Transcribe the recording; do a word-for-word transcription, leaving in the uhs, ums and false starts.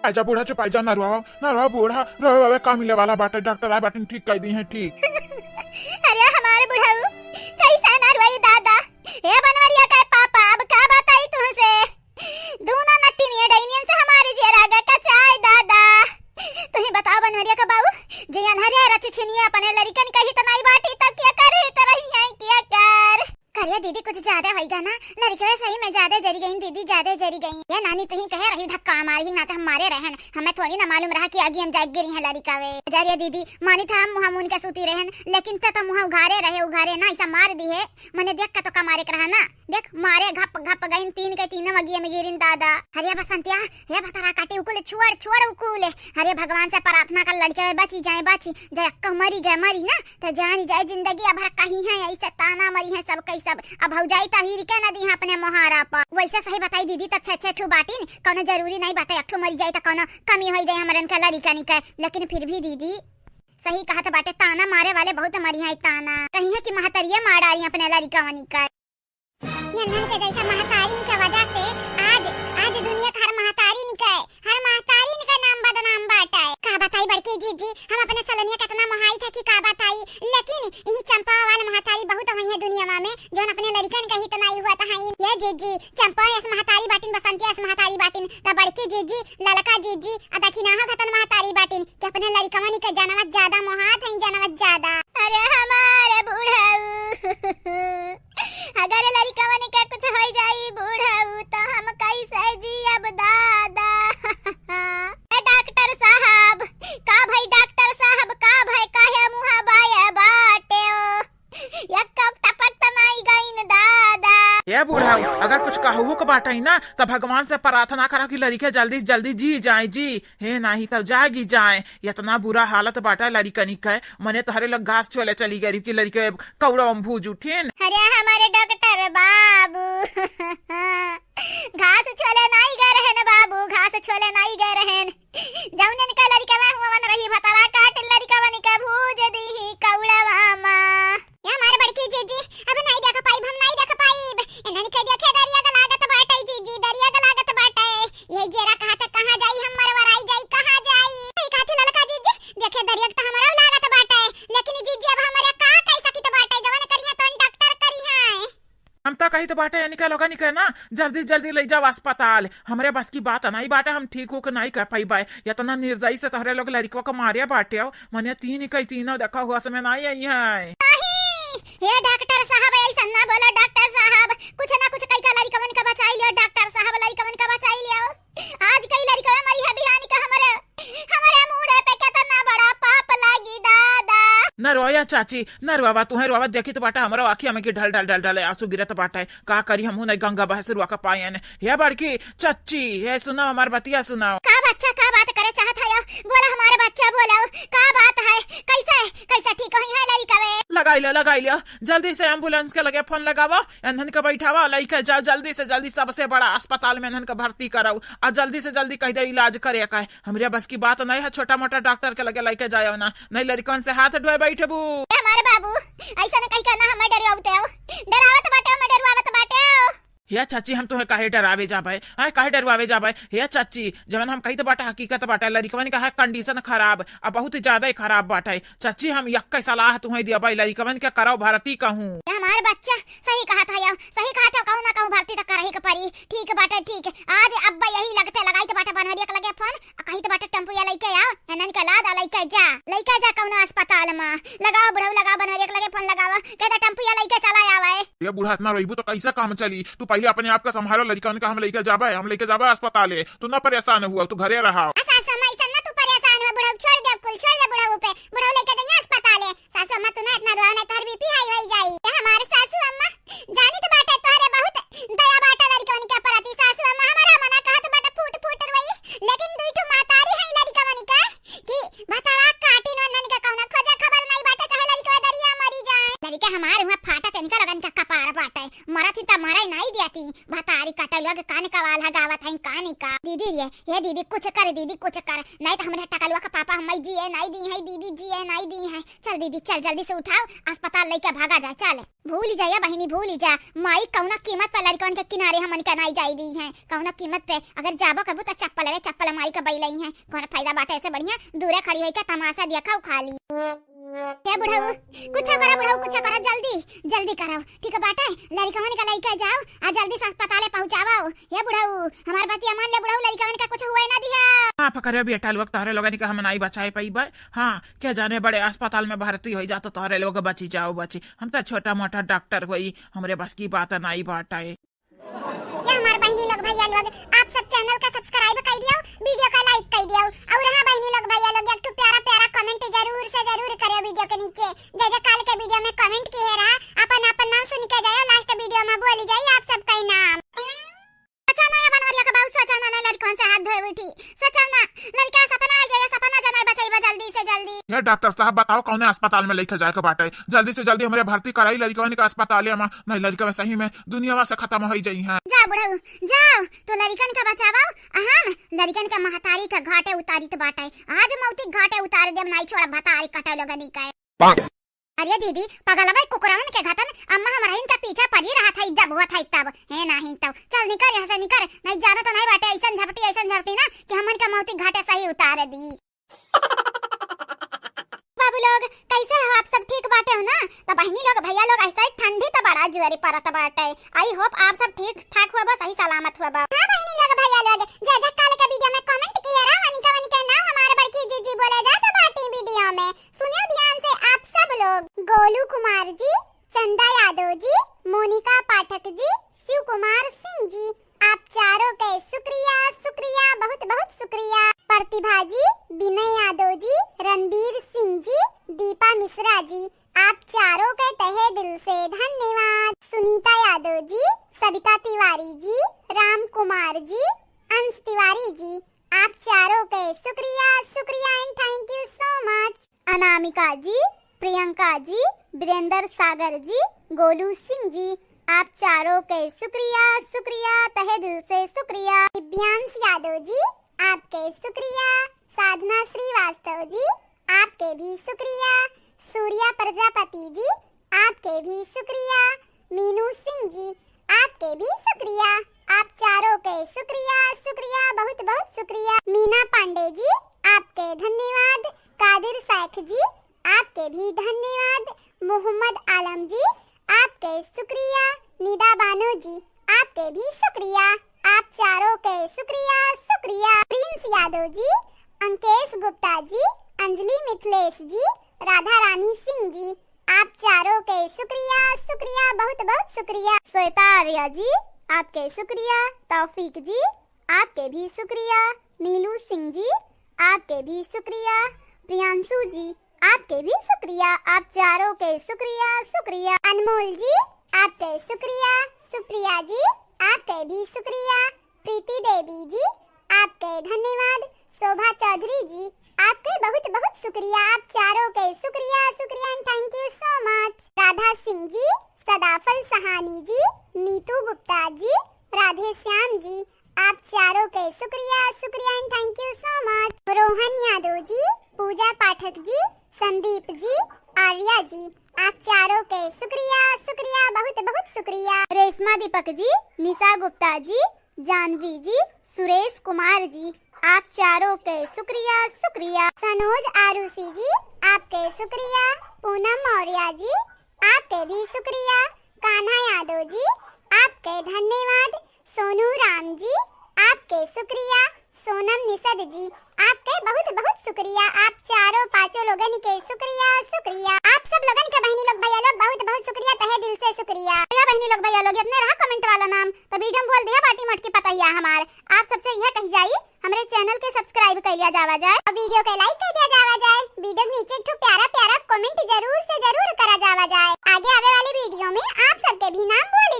आजा बूढ़ा, चुप आजा, ना रोवा, ना रोवा बूढ़ा, रोवे वावे का मिले वाला बाटे, डॉक्टर आए बाटिन, ठीक कइ दिहैं, ठीक। अरे हमारे बुढ़ऊ, कैसा ना रोई दादा, ए बनवरिया के पापा, अब का बताई तुहसे, दूनो नटिनिया डैनियन से हमारी जियरा ग कचाई दादा। तुही बताओ बनवरिया का बाऊ, जे अनहरिया रच छिनिया अपने लड़िकन कही त नाई बाटी, तब क्या कर रही त रही है, क्या कर? करिया दीदी, कुछ ज्यादा होइगा ना, लड़िकवे सही में ज्यादा जरी गईं दीदी, ज्यादा जरी गईं। ए नानी, तुही कहे रही धक्का मारी, ना त हम मारे रहेन, हमें थोड़ी ना मालूम रहा कि आगी हम जाग गिरी हैं लड़िकवे। जा रे दीदी, मानी था हम मुँह मुन के सूती रहेन, लेकिन ते तो मुँह उघारे रहे, उघारे ना, ऐसा मार दिहे, मने देख के तो का मारे के रहा ना, देख मारे घप घप गईन, तीन के तीनों अगिए में गिरिन दादा। अरे बसंतिया, हे भतरा काटी उकुल, छोड़, छोड़ उकुल। अरे भगवान से प्रार्थना कर लड़िकवे बची जाए, बची जाए, अक्का मरी गए, मरी ना, त जानी जाए जिंदगी अभर कहीं है, ऐसे ताना मरी है सब कई सब। अब भौजाई त हीर के न दी है अपने मोहारा पर। वैसे सही बताई दीदी, त छे छे ठू बाटिन, कौनो जरूरी नहीं बाटे, एक ठू मरी जाए त कौनो कमी होई जाए हमरन के लड़िकनी के। लेकिन फिर भी दीदी सही कहत बाटे, ताना मारे वाले बहुत मरी है ताना। कहीं है कि महतरिये मार डारी अपने लड़िकवनी के। ये नन के जैसा महतारिन के वजह से आज, आज दुनिया के हर महतारिन के, हर महतारिन के नाम बदनाम बाटे। का बताई बड़की जीजी, हम अपने सलोनिया के इतना मोहाई थे कि का बताई, लेकिन यही चंपा वाला महतारी बहुत हुई है दुनिया में, जौन अपने लड़िकन के हित नाई हुआ था। ये जीजी, चंपा यस महतारी बाटिन, बसंती यस महतारी बाटिन, त बड़की जीजी, ललका जीजी, आ दखिनाहा घतन महतारी बाटिन, कि अपने लड़िकवनी के जानवत ज्यादा मोहात हैं, जानवत ज्यादा। अरे हमारे बुढ़ऊ, अगर लड़िकवन के कुछ होई जाई बुढ़ऊ, त हम कैसे जियब दादा? ए डॉक्टर साहब, का भाई डॉक्टर साहब, का भाई, काहे मुँह बाए बाटे ओ? एक कप टपक त नाई गईन दादा। ए बुढ़ऊ, अगर कुछ कहू के बाटे ना, त भगवान से प्रार्थना करा कि लड़िके जल्दी से जल्दी जी जाए जी। हे नाही त जागी जाए, इतना बुरा हालत बाटे लड़िकनी के, मने तोहरे लोग घास छोले चली गई कि लड़िके कौड़ा में भूज उठिन। अरे हमारे डॉक्टर बाबू, घास छोले नाई गए रहेन बाबू, घास छोले नाई गए रहेन। जौनन का लड़िकवा हुवन रही भतरा काट लड़िकवन के भूज दीही कौड़वा मा। ए हमार बड़की जीजी, अब नाई देख पाइब, हम नाई देख पाइब। इन्हन के देखे दरिया के लागत बाटे जीजी, दरिया के लागत बाटे। ये जेरा कहा त कहाँ जाई, हम मरवराई जाई, कहाँ जाई? ई कहा थी ललका जीजी, देखे दरिया के त हमरो लागत बाटे, लेकिन जीजी अब हमरे का कई सकित बाटे, जवन करिहे तौन डॉक्टर करिहे। हम त कहित बाटे इनके लोगन के ना, जल्दी जल्दी ले जाओ अस्पताल। हमरे बस की बात नाई बाटे, हम ठीक होके नाई कर पाइबे। इतना निर्दयी से तोहरे लोग लड़िकवा के मारे बाटे हो, मने तीन के तीनों देखा होश में नाई आई है। नहीं, हे डॉक्टर साहब, ऐसा ना बोलो डॉक्टर साहब, कुछ ना कुछ कई का लड़िकवन का बचाई लियो डॉक्टर साहब, लड़िकवन का बचाई लियो। आज कई लड़िकवा मरी है, बिहानी का हमरे, हमरे मूड़े पे कितना बड़ा पाप लागी दादा। न रोया चाची, न रोवा, तुहे रोवा देखित बाटे, हमरो आँखिया में की ढल ढल ढल ढल आंसू गिरत बाटे। का करी, हमहू नहीं गंगा बहसुरवा का पायन। हे बड़की चच्ची, हे सुनाओ, हमार बतिया सुनाओ। का बच्चा, का बात करे चाहत है? बोला हमारे बच्चा, बोला, का बात है? कैसे, कैसे ठीक होई है लड़िकवे? लगाई लो, लगाई लो, जल्दी से एम्बुलेंस के लगे फोन लगावा, एन्हन के बैठावा, लइके जाओ जल्दी से जल्दी, सबसे बड़ा अस्पताल में एन्हन के भर्ती कराओ, और जल्दी से जल्दी कह दे इलाज करे का है। हमरे बस की बात नहीं है, छोटा मोटा डॉक्टर के लगे लइके जाओ ना, नहीं लड़िकन से हाथ ढोए बैठबू। ए हमारे बाबू, ऐसा न कही करना, हमें डरवावते हो, डरावत बाटे, हमें डरवावत बाटे हो। हे चाची, हम तुहे काहे डरावे जाबे? आय, काहे डरवावे जाबे? हे चाची, जवन हम कहित बाटे हकीकत बाटे, लड़िकवन का है कंडीशन खराब, अब बहुत ज्यादा ही खराब बाटे। चाची, हम यक्के सलाह तुहे दिया भाई, लड़िकवन के कराओ भर्ती कहूँ। ये हमार बच्चा सही कहत है, सही कहत है, कहूँ ना कहूँ भर्ती त करही के पड़ी। ठीक बाटे, ठीक। आज अब्बा यही लगते लगाइत बाटे बनवरिया के लगे फोन, आ कहित बाटे टेम्पुया लइके आओ, एनन के लाद आ लइके जा, लइके जा कौनो अस्पताल में। लगाओ बुढ़ऊ, लगाओ बनवरिया के लगे फोन लगावा, कह दे टेम्पुया लइके चला आवे। ये बूढ़ा इतना रोइबू तो कैसे काम चली? तू पहले अपने आप का संभालो, लड़िकन का हम लइके जाबे, हम लइके जाबे अस्पताले। तू ना परेशान हुआ, तू घरे रहा। आ सासू अम्मा, ऐसा ना तू परेशान हो बुढ़ऊ, छोड़ दे कुल, छोड़ दे बुढ़ऊ पे, बुढ़ऊ लइके जइया अस्पताले। सासू अम्मा, तू ना इतना रोआ, नहीं तोहर बीपी हाई होई जाई। ए हमारे सासू अम्मा, जानित बाटे तोहरे बहुत दया बाटे लड़िकन के प्रति। सासू अम्मा, हमारा मना कहत बाटे फूट फूट रोई, लेकिन दुई ठो महतारी है लड़िकवन के कि भतरा काटिन, ओनन के कौनो खोजा खबर नहीं बाटे, चाहे लड़िकवा दरिया मरी जाए। लड़िका हमारे हुआ फाटत, इनका लगन का कपार बाटे, मरत ही त मरे नहीं देती। भतारी काटे लोग कान कवाल हगावत हैं, कानी का। दीदी रे, हे दीदी, कुछ कर दीदी, कुछ कर, नाहीं त हमरे टकलुआ का पापा हम्मै जिए नाहीं दीहैं, दीदी जिए नाहीं दीहैं। चल दीदी, चल जल्दी से उठाओ, अस्पताल लइके भागा जाए, चल। भूलि जा या बहिनी, भूलि जा, माई कउनो कीमत पे लड़िकवन के किनारे हमन के नाहीं जाए दीहैं, कउनो कीमत पे। अगर जाबो करबू त चप्पलवे चप्पल मारी के बइलइहैं, कउन फायदा बाटे, एसे बढ़िया दूरे खड़ी होइके तमासा देखउ खाली। हे बुढ़ऊ, कुछ करा बुढ़ऊ, कुछ करा, जल्दी, जल्दी करा, ठीक बाटे, लड़िकवन के लइके जाओ आ जल्दी से अस्पताले पहुँचाओ। हे बुढ़ऊ, हमार बतिया मान ले बुढ़ऊ, लड़िकवन के कुछ हुए ना दिहा। माफ करियो बेटा लोग, तोहरे लोगन के हम नाहीं बचाए पइबे। हाँ, के जाने बड़े अस्पताल में भर्ती होइ जा तो तोहरे लोग बची जाओ, बची। हम तो छोटा मोटा डॉक्टर होई, हमरे बस की बात नाहीं बाटे। या हमार बहिनी लोग, भइया लोग, आप सब channel का subscribe कइ दियो, video का like कइ दियो। अउर हाँ बहिनी लोग, भइया लोग, एक ठो प्यारा प्यारा comment जरूर से जरूर करियो video के नीचे। जे जे काल के video में comment किहे रहा, अपन अपन नाम सुनि के जायो, last video में बोली जाई आप सबका नाम। सोचा ना या बनवरिया का बाबू, सोचा ना, ना लड़िकवन से हाथ धोए उठी, सोचा ना, लड़िका सपना आ जाए, सपना जनाए बचाइबा जल्दी से जल्दी। हे डॉक्टर साहब, बताओ कउने अस्पताल में लइके जाए के बाटे? जल्दी से जल्दी हमरे भर्ती कराई लड़िकवन के अस्पताले में, नाहीं लड़िकवन सही में दुनियावा से खतम होइ जइहैं। जा बुढ़ऊ, जाओ, तू लड़िकन का बचावा, आ हम लड़िकन का महतारी का घाटे उतारित बाटे। आज मौती घाटे उतार देब, नाहीं छोड़ब भतारी कटे लोगनी के। अरे दीदी, पगलवा कुकुरवन के घतन, अम्मा हमरहिन का पीछा पड़ी रहत है, जब हुआ था तब। हे नाहीं तब। चल निकर यहाँ से निकर, नाहीं जाना तो नाहीं बाटे, अइसन झपटी, अइसन झपटी ना कि हमन का मौती घाटे सही उतार दी। बाबू लोग, कैसे हो आप सब? ठीक बाटे हो ना? तो बहिनी लोग, भइया लोग, ऐसा ही ठंडी तो बड़ा जोरे परत बाटे। I hope आप सब ठीक ठाक होबो, सही सलामत होबो। हाँ बहिनी लोग, भइया लोग, जे जे काल के video में comment किहे रहा, वनिका वनिका नाम हमार बड़की जीजी बोले जात बाटी video में। सुनियो ध्यान से आप सब लोग। गोलू कुमार जी, चंदा यादव जी, मोनिका पाठक जी, शिव कुमार सिंह जी, आप चारों के शुक्रिया, शुक्रिया, बहुत बहुत शुक्रिया। प्रतिभा जी, विनय यादव जी, रणबीर सिंह जी, दीपा मिश्रा जी, आप चारों के तहे दिल से धन्यवाद। सुनीता यादव जी, सविता तिवारी जी, राम कुमार जी, अंश तिवारी जी, आप चारों के शुक्रिया, शुक्रिया and thank you so much। अनामिका जी, प्रियंका जी, वीरेंद्र सागर जी, गोलू सिंह जी, आप चारों के शुक्रिया, शुक्रिया, तहे दिल से शुक्रिया। दिव्यांश यादव जी, आपके शुक्रिया। साधना श्रीवास्तव जी, आपके भी शुक्रिया। सूर्या प्रजापति जी, आपके भी शुक्रिया। मीनू सिंह जी, आपके भी शुक्रिया। आप चारों के शुक्रिया, शुक्रिया, बहुत बहुत शुक्रिया। मीना पांडे जी, आपके धन्यवाद। कादिर शेख जी, आपके भी धन्यवाद। मोहम्मद आलम जी, आपके शुक्रिया। निदा बानो जी, आपके भी शुक्रिया। आप चारों के शुक्रिया, शुक्रिया। प्रिंस यादव जी, अंकेश गुप्ता जी, अंजलि मिथिलेश जी, राधा रानी सिंह जी, आप चारों के शुक्रिया, शुक्रिया, बहुत बहुत शुक्रिया। श्वेता आर्या जी, आपके शुक्रिया। तौफीक जी, आपके भी शुक्रिया। नीलू सिंह जी, आपके भी शुक्रिया। प्रियांशु जी, आपके भी शुक्रिया। आप चारों के शुक्रिया, शुक्रिया। अनमोल जी, आपके शुक्रिया। सुप्रिया जी, आपके भी शुक्रिया। प्रीति देवी जी, आपके धन्यवाद। शोभा चौधरी जी, आपके बहुत बहुत शुक्रिया। आप चारों के शुक्रिया, शुक्रिया and thank you so much। राधा सिंह जी, सदाफल सहानी जी, नीतू गुप्ता जी, राधे श्याम जी, आप चारों के शुक्रिया, शुक्रिया and thank you so much। रोहन यादव जी, पूजा पाठक जी, संदीप जी, आर्या जी, आप चारों के शुक्रिया, शुक्रिया, बहुत बहुत शुक्रिया। रेशमा दीपक जी, निशा गुप्ता जी, जानवी जी, सुरेश कुमार जी, आप चारों के शुक्रिया, शुक्रिया। सनोज आरुषि जी, आपके शुक्रिया। पूनम मौर्य जी, आपके भी शुक्रिया। कान्हा यादव जी, आपके धन्यवाद। सोनू राम जी, आपके शुक्रिया। सोनम निषद जी, आपके बहुत बहुत शुक्रिया। आप चारों पांचों लोगन के शुक्रिया, शुक्रिया। आप सब लोगन के बहिनी लोग, भैया लोग, बहुत बहुत शुक्रिया, तहे दिल से शुक्रिया। भैया बहिनी लोग, भैया लोग, इतने रहा comment वाला नाम, तो video में बोल दिया बाटी मोटकी पतैया हमार। आप सबसे यह कही जाई, हमरे channel के subscribe कर लिया जावा जाए और video के like कर दिया जावा जाए। Video के नीचे एक ठो प्यारा प्यारा comment जरूर से जरूर करा जावा जाए। आगे आवे वाली video में आप सबके भी नाम बोली